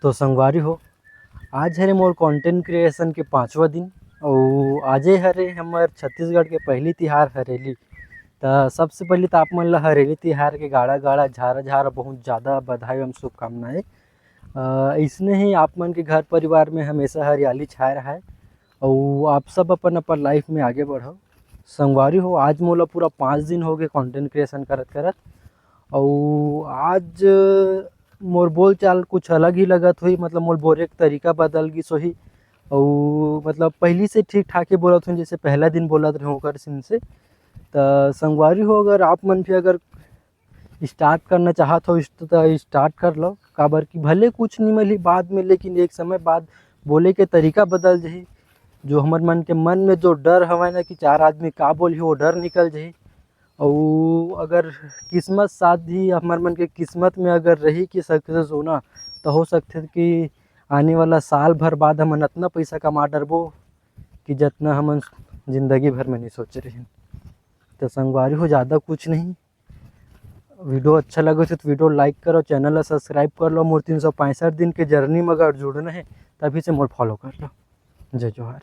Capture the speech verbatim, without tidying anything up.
तो संगवारी हो, आज हरे मोर कंटेंट क्रिएशन के पाँचवा दिन, अउ आजे हरे हमर छत्तीसगढ़ के पहली तिहार हरेली। त सबसे पहले त आप मन ला हरेली तिहार के गाड़ा गाड़ा, झारा झारा बहुत ज़्यादा बधाई एवं शुभकामनाएं। अ, इसने ही आप मन के घर परिवार में हमेशा हरियाली छाए रहे, अउ आप सब अपन अपन लाइफ में आगे बढ़ो। संगवारी हो, आज मोला पूरा पाँच दिन हो गए कंटेंट क्रिएशन करत करत, अउ आज मोर बोलचाल कुछ अलग ही लगत होही, मतलब मोर बोले के तरीका बदल गिस होही। अउ मतलब पहली से ठीक ठाक ही बोलत हूँ, जैसे पहला दिन बोलत रहे ओकर सीन से। त संगवारी हो, अगर आप मन भी अगर स्टार्ट करना चाहत हो इस-, त स्टार्ट कर लो, काबर कि भले कुछ नहीं मिली बाद में, लेकिन एक समय बाद बोले के तरीका बदल जाही। जो हमर मन के मन में जो डर हवय ना कि चार आदमी का बोलही, वो डर निकल जाही। अउ अगर किस्मत साथ दी, हमर मन के किस्मत में अगर रही कि सक्सेस होना, तो हो सकथे कि आने वाला साल भर बाद हमन अतना पैसा कमा डरबो कि जतना हमन जिंदगी भर में नहीं सोचे रहिन। तो संगवारी हो, ज़्यादा कुछ नहीं, वीडियो अच्छा लगे तो वीडियो लाइक करो, चैनल ला सब्सक्राइब कर लो। मोर तीन सौ पैंसठ दिन के जर्नी में अगर जुड़ना है, तभी से मोर फॉलो कर लो। जय जोहार।